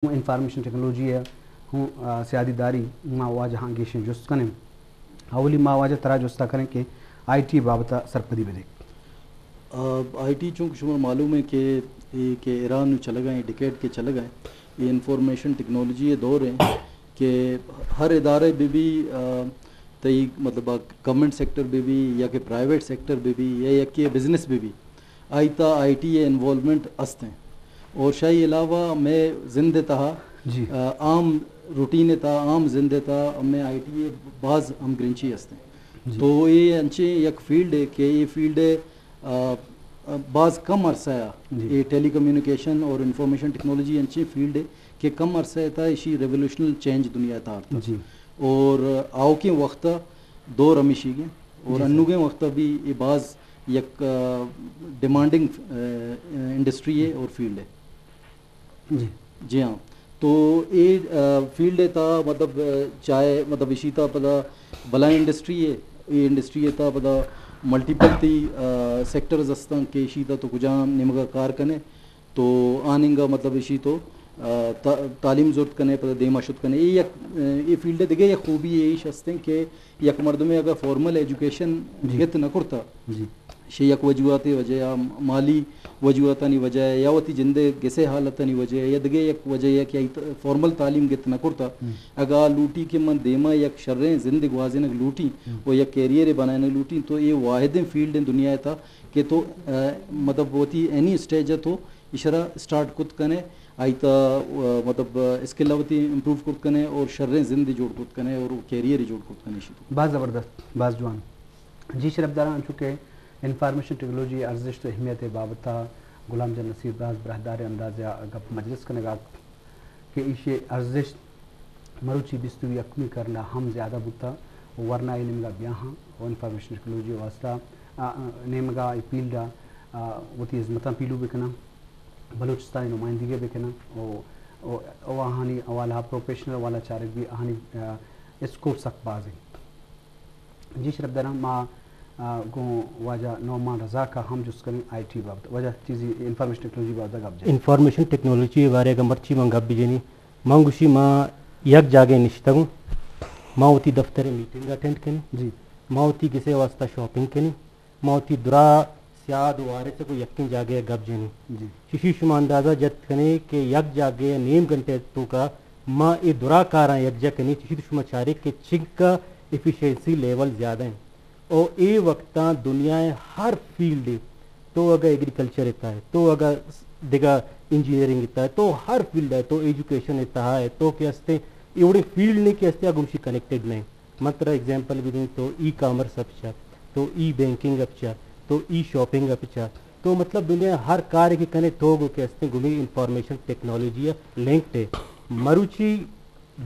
انفارمیشن ٹیکنالوجی ءَ ہوں، آ، سیادی داری، ما واجہ ہاں گیشیں جست کنیں۔ اولی ما واجہ ترا جستا کنیں کہ آئی ٹی بابت ءَ سرپدی بدے۔ آ، آئی ٹی چونکہ شما معلوم ہے کہ اے کہ ایران نو چلگا ہیں، ڈیکیڈ کے چلگا ہیں، یہ انفارمیشن ٹیکنالوجی ءِ دور ہیں کہ ہر ادارے بہ بی، آ، تئی مطلب گورنمنٹ سیکٹر بہ بی یا کہ پرائیویٹ سیکٹر بہ بی یا یکے بزنس بہ بی، آئی تا آئی ٹی ءِ انوالومنٹ است ہیں۔ اور شاہی علاوہ میں زند تہا، جی۔ آ، عام روٹین تہا، عام زند تہا میں آئی ٹی ءِ باز ہم گرنچی است ہیں۔ جی۔ تو یہ انچیں یک فیلڈ ہے کہ یہ فیلڈ ہے، آ، باز کم عرصہ ہے۔ جی۔ یہ ٹیلی کمیونیکیشن اور انفارمیشن ٹیکنالوجی انچیں فیلڈ ہے کہ کم عرصہ تہا اشی ریولوشنل چینج دنیا تہا آرتا۔ جی۔ اور آؤکیں وقت دور ہمیشی گے اور جی سر۔ انوگیں وقت بھی یہ باز یک، آ، ڈیمانڈنگ، آ، انڈسٹری ہے اور فیلڈ ہے۔ جی۔ جی ہاں۔ تو اے، آ، فیلڈ ءِ تہا مطلب، آ، چاہے مطلب اشی تہا پدا بلائیں انڈسٹری ہے، اے انڈسٹری ءِ تہا پدا ملٹیپل تی، آ، سیکٹرز ہستاں کہ اشی تہا تو کجام نیمگا کار کنے، تو آننگا مطلب اشی تو، آ، تا-، تعلیم زرت کنے، پدا دیما شت کنے۔ اے یک، آ، اے فیلڈ ءِ دگہ یک خوبی ایش ہستیں کہ یک مردمے اگر فارمل ایجوکیشن جی۔ گت نہ کرتا، جی۔ شے یک وجوہاتے وجہ یا مالی وجوہاتانی وجہ ہے یا وتی جندے گسے حالتانی وجہ ہے یا دگہ یک وجہ ہے کہ آئی ت-، فارمل تعلیم گت نہ کرتا۔ ہم۔ اگا لوٹی کہ من دیما یک شریں زند گوازینگ لوٹی ہم۔ و یک کیریئر بنائینگ لوٹی تو اے واحدیں فیلڈ ہیں دنیا تا کہ تو، آ، مطلب وتی اینی اسٹیج تو اشرا اسٹارٹ کت کنے، آئی تا، آ، مطلب اسکل وتی امپروو کت کنے اور شریں زند جوڑ کت کنے اور کیریئر جوڑ کت کنے اشی تو۔ باز زبردست، باز جوان۔ جی شرفداراں، انچو کہ انفارمیشن ٹیکنالوجی ءِ ارزشت و اہمیت ءِ بابت ءَ غلام جان نصیر براہدار ءِ انداز ءَ گپ مجلس کنگ ءَ ات کہ ایشی ءِ ارزشت مروچی بیست و یکمی کرن ءَ ہم زیادہ بوتہ و ورنا اے نیمگ ءَ بیاہاں و انفارمیشن ٹیکنالوجی ءِ واستہ، آ، آ، نیمگ ءَ اے فیلڈ ءَ، آ، وتی ہزمتاں پیلو بکناں، بلوچستان ءِ نمائندگی بکناں و، و، و آہانی حوالہ ءَ پروفیشنل حوالہ چارگ بی آہانی، آ، اسکوپ سک باز انت۔ جی شرفداراں، ما، آ، گوں واجہ نعمان رزاق ءَ ہم جست کنیں آئی ٹی بابت۔ واجہ چیزی انفارمیشن ٹیکنالوجی بابت ءَ گپ جنیں۔ انفارمیشن ٹیکنالوجی ءِ بارے ءَ اگاں مرچی من گپ بجنیں، من گوشی ما یک جاگہ نشتگوں، ما وتی دفتر ءِ میٹنگ اٹینڈ کنیں، جی۔ ما وتی کسے واسطہ شاپنگ کنیں، ما وتی درا سیاد و وارث ءَ گوں یکیں جاگہ ءَ گپ جنیں۔ جی۔ چشی شما اندازہ جت کنے کہ یک جاگہ ءَ نیم گھنٹہ ءِ توکا ما اے درا کاراں یکجا کنیں، چشی تو شما چارے کہ چنکا ایفیشنسی لیول زیادہ ہیں۔ او اے وقتاں دنیا ءِ ہر فیلڈ ءَ، تو اگا ایگریکلچر ءِ تہا ئے، تو اگا دگہ انجینئرنگ ءِ تہا ئے، تو ہر فیلڈ ءَ ئے، تو ایجوکیشن ءِ تہا ئے، تو کہ ہستے، اے وڑیں فیلڈ نے کہ ہستے، آ گمشی کنیکٹڈ نہیں۔ من ترا ایگزامپل بدیں، تو ای کامرس ءَ بچار، تو ای بینکنگ ءَ بچار، تو ای شاپنگ ءَ بچار، تو مطلب دنیا ءِ ہر کارے کہ کنے تو گو کہ ہستیں گمی انفارمیشن ٹیکنالوجی ءَ لنکڈ ئے۔ مروچی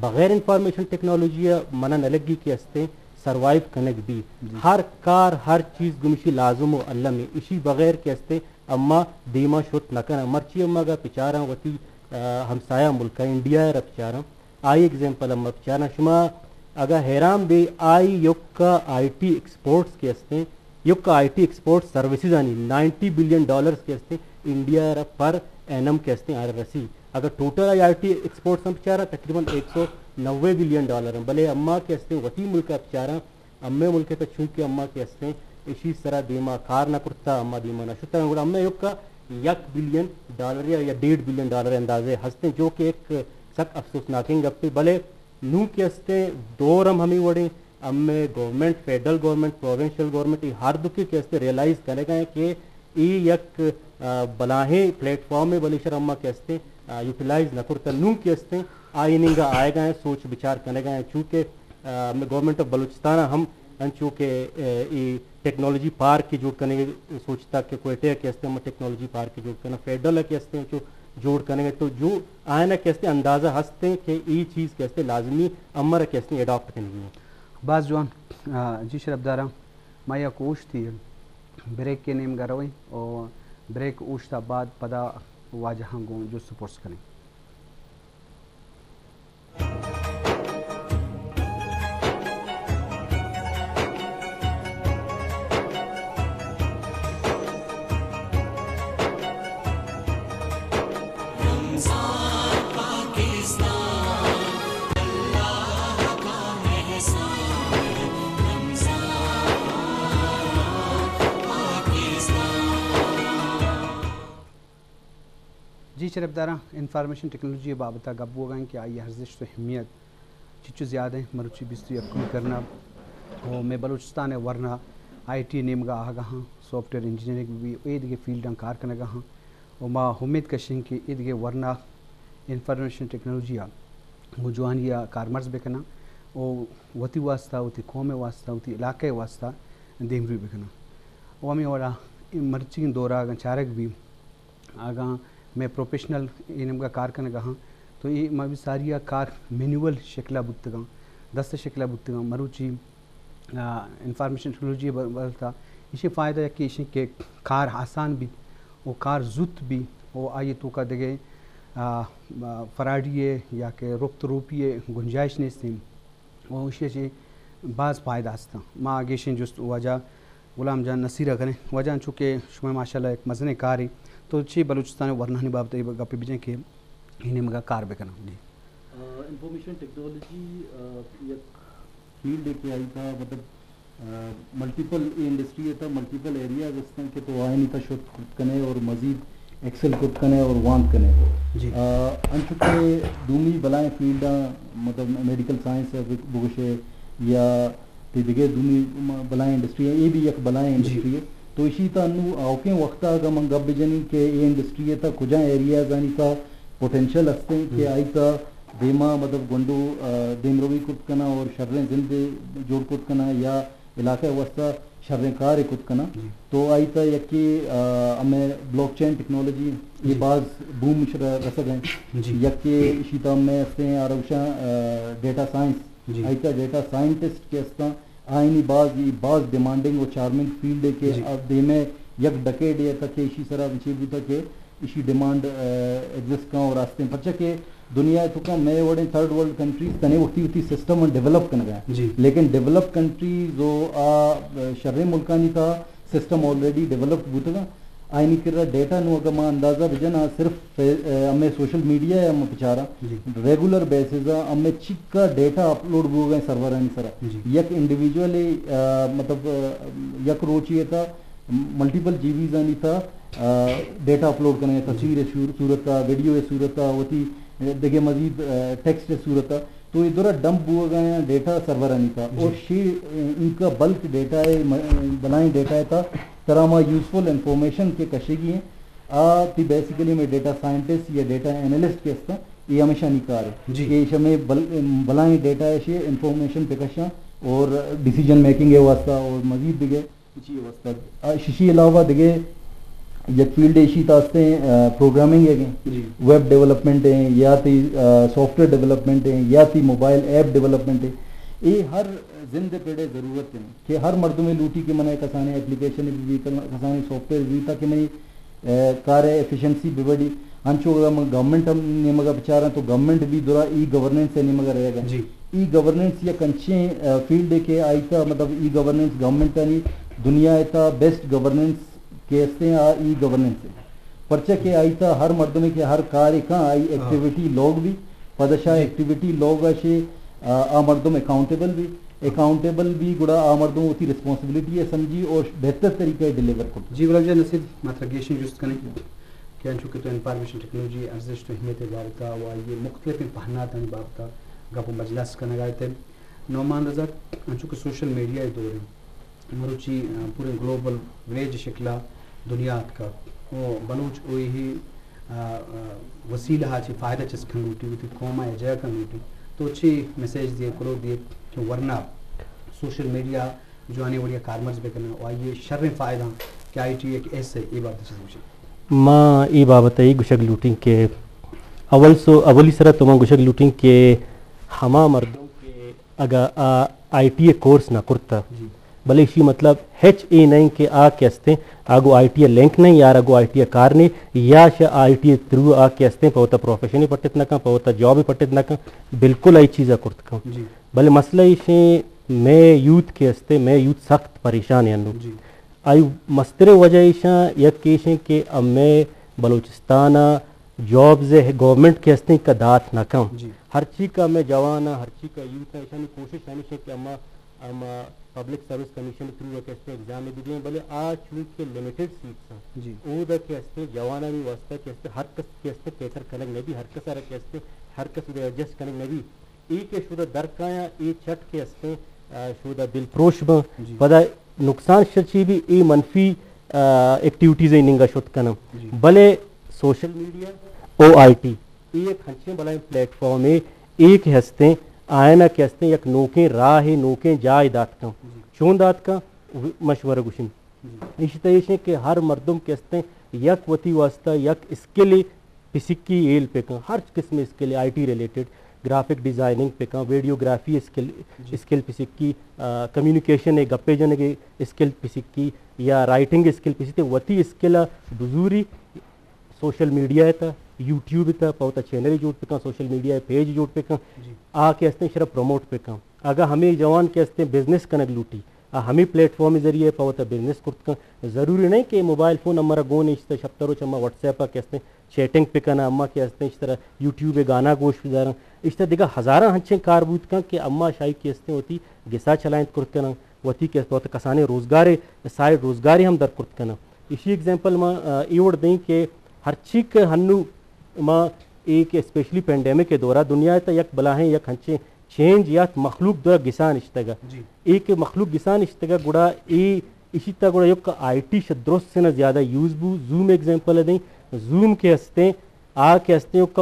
بغیر انفارمیشن ٹیکنالوجی ءَ منا نہ لگی کہ ہستیں سروائیو کنگ بی۔ جی۔ ہر کار، ہر چیز گمشی لازم و الم ایں۔ اشی بغیر کہ ہستیں اما دیما شت نہ کناں۔ مرچی اما اگا بچاراں وتی، آ، ہمسایہ ملک ءَ انڈیا ءَ را بچاراں، آئی ایگزامپل ہم بچاراں۔ شما اگاں حیران بے، آئی یکا آئی ٹی ایکسپورٹس کہ ہستیں، یکا آئی ٹی ایکسپورٹ سروسز آنی نائنٹی بلین ڈالرز کہ ہستیں، انڈیا را پر اینم کہ ہستیں آرا رسی۔ اگر ٹوٹل آئی ٹی ایکسپورٹس ہم بچاراں، تقریباً ایک سو نوے بلین ڈالر ہیں، بلے اما کہ ہستیں وتی ملک ءَ بچاراں، امے ملک ءَ چونکہ اما کہ ہستیں، اشی سرا دیما کار نہ کرتا، اما دیما نہ شتا، گڑا امے یکا یک بلین ڈالر یا، یا ڈیڑھ بلین ڈالر اندازے ہستیں، جو کہ ایک سک افسوسناکیں گپے۔ بلے نوں کہ ہستیں دور ہم ہمے وڑیں، ہمے گورنمنٹ، فیڈرل گورنمنٹ، پروونشل گورنمنٹ، اے ہر دو کہ ہستیں ریئلائز کنگا ہیں کہ اے یک، آ، بلاہیں پلیٹ فارم ہے، بلے شر اما کہ ہستیں، آ، یوٹیلائز نہ کرتا۔ نوں کہ ہستیں آئی نیمگا آئیگا ہیں، سوچ بچار کنگا ہیں، چونکہ، آ، ہمے گورنمنٹ آف بلوچستان ہم انچو کہ، آ، اے ٹیکنالوجی پارک کہ جوڑ کنگ سوچتا کہ کوئٹہ کہ ہستیں ہم ٹیکنالوجی پارک کہ جوڑ کناں، فیڈرل کہ ہستیں انچو جوڑ کنگ، تو جو آئینا کہ ہستیں اندازہ ہستیں کہ اے چیز کہ ہستیں لازمی امر کہ ہستیں اڈاپٹ کنگی ہیں۔ باز جوان، آ، جی شرفداراں، ما یک اوشتی بریک ءِ نیمگا رویں و بریک اوشتا بعد پدا واجہاں گوں جست و پرس کنیں۔ جی شرپداراں، انفارمیشن ٹیکنالوجی ءِ بابت ءَ گپ بوگ ءَ انت کہ آئی ءِ ارزشت ءُ اہمیت چچو زیادہ انت۔ مروچی بیست ءُ یکمی کرن ءُ مئے بلوچستان ءِ ورنا آئی ٹی ءِ نیمگ ءَ آہگ ءَ آں، سافٹ ویئر انجینئرنگ بہ بی، اے دگہ فیلڈاں کار کنگ ءَ آں۔ ءُ ما امیت کش ایں کہ اے دگہ ورنا انفارمیشن ٹیکنالوجی ءَ گوں جوانی ءَ کارمرز بہ کناں ءُ وتی واستہ، وتی قوم ءِ واستہ، وتی علاقہ ءِ واستہ دیمروی بہ کناں۔ ءُ ہمے وڑا اے مرچیگیں دور ءَ اگاں چارگ بی، اگاں مئے پروفیشنل اے نیمگ ءَ کار کنگ ءَ آں، تو اے ما بی ساری ءَ کار مینول شکل ءَ بوتگاں، دست ءِ شکل ءَ بوتگاں۔ مروچی آ، انفارمیشن ٹیکنالوجی ءِ بابت ءَ ایشی فائدہ یکے ایش انت کہ کار آسان بیت ءُ کار زوت بیت ءُ آئی ءِ توکا دگہ، آ، آ، فراڈی ءِ یا کہ رپت روپی ءِ گنجائش نیست انت ءُ ایشی ءَ چہ باز فائدہ است انت۔ ما گیشیں جست واجہ غلام جان نصیر ءَ کنیں۔ واجہ، انچو کہ شما ماشاءاللہ یک مزنیں کارے، تو چے بلوچستان ءِ ورناہانی بابت ءَ اے گپ بجن کہ اے نیمگ ءَ کار بہ کناں؟ جی۔ آ، انفارمیشن ٹیکنالوجی، آ، یک فیلڈ ءِ کہ آئی تھا، مطلب، آ، ملٹیپل، اے انڈسٹری ءِ تھا ملٹیپل ایریاز است انت کہ تو آیانی تھا شت کرت کنے اور مزید ایکسل کرت کنے اور وانت کنے۔ جی۔ آ، انچو کہ دومی بلائیں فیلڈاں، مطلب، میڈیکل سائنس ءَ بگ-، بگوشے یا تے دگہ دومی م-، بلائیں انڈسٹری ءَ، اے بھی یک بلائیں جی۔ انڈسٹری ءِ۔ تو اشی تھا انو آؤکیں وقت ءَ اگاں من گپ بجنی کہ اے انڈسٹری ءِ تھا کجا ایریاز آنی تھا پوٹینشل است انت کہ جی۔ آئی تھا دیما، مطلب، گونڈو، آ، دیمروی کرت کناں اور شریں زند جوڑ کرت کناں یا علاقہ ءِ واستہ شریں کارے کرت کناں۔ جی۔ تو آئی تھا یکے، آ، ہمیں بلاک چین ٹیکنالوجی، اے جی۔ باز بوم شرا رسگ ءَ۔ جی۔ یکے اشی تھا ہمیں استیں آ روشاں، آ، ڈیٹا سائنس۔ جی۔ آئی تھا ڈیٹا سائنٹسٹ کہ استاں، آئینی باز، ای باز ڈیمانڈنگ و چارمنگ فیلڈ ہے کہ جی۔ آ دیمے یک ڈیکیڈ ءَ تک کہ ایشی سرا چی بوتا کہ ایشی ڈیمانڈ، آ، ایگزسٹ کاں اور راستیں، پرچہ کہ دنیا ءِ توکا مئے وڑیں تھرڈ ورلڈ کنٹریز تنے وتی وتی سسٹم ءَ ڈیولپ کنگا۔ جی۔ لیکن ڈیولپ کنٹریز و آ، آ، شریں ملکانی تھا سسٹم آلریڈی ڈیولپڈ بوتگا۔ آئینی کرا ڈیٹا نو اگاں ما اندازہ بجناں، صرف فے-، آ، ہمے سوشل میڈیا ءَ ہم بچاراں۔ جی۔ ریگولر بیسز ءَ ہمے چکا ڈیٹا اپلوڈ بوگا سرورانی سرا۔ جی۔ یک انڈیویجول، آ، مطلب، آ، یک روچی ءِ تھا ملٹیپل جی بیز آنی تھا، آ، ڈیٹا اپلوڈ کنگا، جی۔ تصویر ءِ صور-، صورت ءَ، ویڈیو ءِ صورت ءَ، وتی دگہ مزید، آ، ٹیکسٹ ءِ صورت ءَ۔ تو اے درا ڈمپ بوگا آں ڈیٹا سرورانی تھا۔ جی۔ اور شی، آ، انکا بلک ڈیٹا ہے، م-، بلائیں ڈیٹا ہے تھا، ترا ما یوزفل انفارمیشن کہ کشگی ہیں، آ تی بیسیکلی ہمیں ڈیٹا سائنٹسٹ یا ڈیٹا اینالسٹ کہ استاں، اے ہمیشانی کار ہے۔ جی۔ کہ ایش ہمیں بل-، بلائیں ڈیٹا ہے، شی انفارمیشن پہ کشاں اور ڈیسیژن میکنگ ءِ واسطہ اور مزید دگہ چی واسطہ۔ آ، ششی علاوہ دگہ یک فیلڈ ایشی تھا استیں، آ، پروگرامنگ ہے کہ جی۔ ویب ڈیولپمنٹ ہیں یا تی، آ، سافٹ ویئر ڈیولپمنٹ ہیں یا تی موبائل ایپ ڈیولپمنٹ ہیں۔ اے ہر زند پڑے ضرورت ہیں کہ ہر مردم لوٹی کہ من کسانے اپلیکیشن بھی، کسانے سافٹ ویئر بھی، تاکہ منی، آ، کار ایفیشنسی بہ بڑی۔ انچو اگاں من گورنمنٹ ہم نیمگا بچاراں تو گورنمنٹ بھی درا ای گورننس ءِ نیمگا رہے گا۔ جی۔ ای گورننس یک انچیں، آ، فیلڈ ہے کہ آئی تھا، مطلب، ای گورننس گورنمنٹ آنی دنیا ءِ تھا بیسٹ گورننس کہ استیں، آ ای گورننس ہے۔ پرچہ کہ آئی تھا ہر مردمے کہ ہر کارے کاں، آئی ہاں۔ ایکٹیویٹی لوگ بھی، پدا شا جی۔ ایکٹیویٹی لوگ ءَ شے، آ، آ مردم اکاؤنٹیبل بھی، اکاؤنٹیبل بھی گڑا آ مردم وتی ریسپانسبلٹی ءَ سمجھی اور بہتر طریقہ ءَ ڈیلیور کرت۔ جی، غلام جان نصیر، ما ترا گیشیں جست کنیں کہ انچو کہ تو انفارمیشن ٹیکنالوجی ارزشت و اہمیت ءِ بارتا و آئی ءِ مختلفیں پہناتانی بابتا گپ و مجلس کنگا اتیں۔ نعمان رضا، انچو کہ سوشل میڈیا ءِ دور انت، مروچی، آ، پوریں گلوبل ولیج شکلا دنیا اتکا و بلوچ اوہی، آ، آ، وسیلہ ءَ چہ فائدہ چست کن لوٹی، وتی قوم ءَ یکجاہ کن لوٹی، تو چی میسج دیے، کلوہ دیے کہ ورنا سوشل میڈیا جوانیں وڑیا کارمرز بہ کناں و آئی ءِ شریں فائدہ کہ آئی ٹی یک ایسے، اے بابت چیز گوشے؟ ما اے بابت ءَ اے گوشگ لوٹیں کہ اول سو، اولی سرا تو ما گوشگ لوٹیں کہ ہما مردم کہ اگاں آ آئی ٹی ءِ کورس نہ کرتا، جی۔ بلے ایشی مطلب ہچ اے نہ انت کہ آ کہ استیں، آ گوں آئی ٹی ءَ لنک نہ انت، یا را گوں آئی ٹی ءَ کار نہ انت، یا شہ آئی ٹی ءِ تھرو آ کہ استیں، پہ وتا پروفیشن پٹت نہ کن، پہ وتا جاب پٹت نہ کن، بالکل آئی چیز ءَ کرت کن۔ جی۔ بلے مسئلہ ایش انت، مئے یوتھ کہ استیں، مئے یوتھ سخت پریشان انت انو۔ جی۔ آئی مستریں وجہ ایشاں یک ایش انت کہ مئے بلوچستان ءَ جابز گورنمنٹ کہ استیں کہ دات نہ کن۔ جی۔ ہرچی کہ ہمیں جوان ہیں، ہرچی کہ یوتھ ہیں، ایشانی کوشش ہمیش ہے کہ ہما، ہما پبلک سروس کمیشن تھرو کہ استیں ایگزام بدیں، بلے آ چونکہ لمیٹڈ سیٹس ہیں، جی۔ اودا کہ استیں جوانانی واسطہ کہ استیں ہر کس کہ استیں پیسر کنگ نبی، ہر کس آرا کہ استیں ہر کس اودا ایڈجسٹ کنگ نبی۔ اے کہ شودا در کایاں، اے چٹ کہ استیں، آ، شودا دل پروش بن۔ جی۔ پدا نقصان شچی بھی اے منفی، آ، ایکٹیویٹیز ننگا شت کنن۔ جی۔ بلے سوشل میڈیا او آئی ٹی، اے یک ہنچیں بلائیں پلیٹ فارم ہے، اے کہ ہستیں، آئینا کہ ہستیں یک نوکیں راہ، نوکیں جاہ دات کن۔ جی۔ چون دات کن؟ مشورہ گوشن۔ جی۔ ایشی تہ ایش انت کہ ہر مردم کہ استیں یک وتی واسطہ یک اسکلے پسکی ہیل پکن، ہر قسم اسکل، آئی ٹی ریلیٹڈ، گرافک ڈیزائننگ پکن، ویڈیوگرافی اسکل، جی۔ اسکل پسکی، آ، کمیونیکیشن ء گپے جنگ ء اسکل پسکی یا رائٹنگ اسکل پسکی، وتی اسکل ء بزوری سوشل میڈیا ء تہ، یوٹیوب ء تہ، پہ وتا چینل جوڑ پکن، سوشل میڈیا ء پیج جوڑ پکن، جی۔ آ کہ استیں شرا پروموٹ پکن۔ اگاں ہمے جوان کہ استیں بزنس کنگ لوٹی، آ ہمے پلیٹ فارم ذریعے پہ وتا بزنس کرت کن۔ ضروری نہیں کہ موبائل فون ہمارا گون اشتہ شپ تروچ ہما واٹس ایپ کہ استیں چیٹنگ پہ کنا، اما کہ استیں اشترا یوٹیوب گانا گوش بدارن۔ اشتہ دگہ ہزاراں ہنچیں کار بوت کن کہ اما شاہی کہ استیں وتی گسا چلائنت کرت کنن، وتی کہ وت کسانیں روزگارے، سائیڈ روزگارے ہم در کرت کنن۔ اشی ایگزامپل ما، آ، اے وڑ دیں کہ ہرچی کہ ہنو ما اے کہ اسپیشلی پینڈیمک ء دورا دنیا ء تہ یک بلاہیں یک ہنچیں چینج یات، مخلوق دورا گسان اشتگا۔ جی۔ اے کہ مخلوق گسان اشتگا گڑا اے اشی تہ گڑا یک آئی ٹی شہ درست سے نہ زیادہ یوز بو۔ زوم ایگزامپل ء دیں، زوم کہ ہستیں، آ کہ ہستیں یک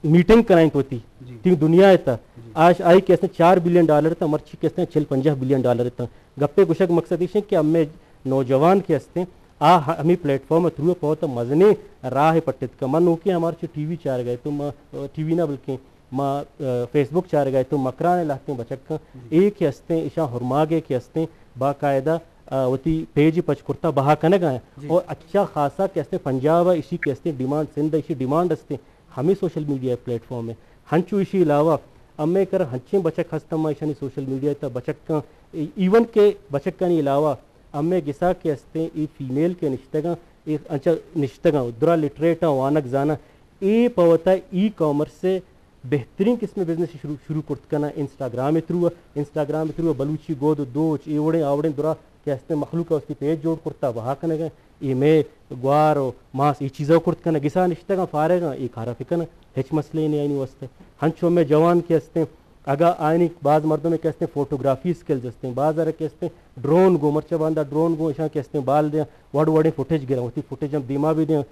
میٹنگ کنائیں تو وتی جی۔ تین دنیا ء تہ جی۔ آش آئی کہ ہستیں چار بلین ڈالر تہ، مرچی کہ ہستیں چل پنجاہ بلین ڈالر تہ۔ گپے گوشگ مقصد ایش کہ ہمیں نوجوان کہ ہستیں آ ہ-، ہمیں پلیٹ فارم تھرو پہ وتا مزنیں راہ پٹت کن۔ من نوکیں ہمارچ ٹی وی چارگا اتوں، ما، ٹی وی نہ بلکیں ما، آ، فیس بک چارگا اتوں، مکران لہتیں بچک کن۔ جی۔ اے کہ ہستیں، اشاں ہرماگے کہ ہستیں، باقاعدہ، آ، وتی پیج پچ کرتا بہا کنگ آیاں۔ جی۔ اور اچھا خاصا کہ ہستیں پنجاب ء اشی کہ ہستیں ڈیمانڈ، سندھ ء اشی ڈیمانڈ ہستیں، ہمیں سوشل میڈیا پلیٹ فارم ہے۔ ہنچو اشی علاوہ ہمیں کر ہنچیں بچک ہستاں، ما اشانی سوشل میڈیا تا بچک کن، ای-، ایون کہ بچکانی علاوہ ہمیں گسا کہ ہستیں، ای فیمیل کہ نشتگاں، ای انچا نشتگاں، درا لٹریٹ آں، وانگ زاناں، اے پہ وتا ای کامرس ء بہترین قسم بزنس شروع، شروع کرت کناں انسٹاگرام ء تھرو، انسٹاگرام ء تھرو بلوچی گود و دوچ، اے وڑیں آ وڑیں درا کہ ہستیں مخلوق ء واسطے پیج جوڑ کرتا بہا کنگ ء، اے مئے گوار و ماس اے چیزا کرت کناں، گسا نشتگاں فارغاں، اے کارا پہ کناں، ہچ مسئلے نہیں آئینی واسطے۔ ہنچو مئے جوان کہ ہستیں، اگاں آئینی باز مردم کہ ہستیں فوٹوگرافی اسکلز ہستیں، باز ار کہ ہستیں ڈرون گوں، مرچا باندا ڈرون گوں، اشاں کہ ہستیں بال دیاں، وڑ وڑیں فوٹیج گراں، وتی فوٹیج ہم دیما بھی دیاں،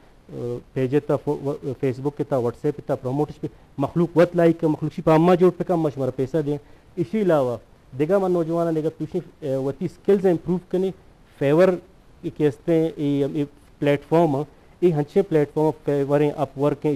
پیج تا فو-، و-، فیس بک تا، واٹس ایپ تا، پروموٹش پہ مخلوق وت لائک، مخلوق شی پہ اما جوڑ پکا، اما شمارا پیسہ دیاں۔ اشی علاوہ دگہ من نوجواناں دگہ پوشیں، اے، وتی اسکلز امپروو کنیں، فیور کہ ہستیں، اے، اے پلیٹ فارم، اے ہنچیں پلیٹ فارم، فیور ہیں، اپ ورک ہیں،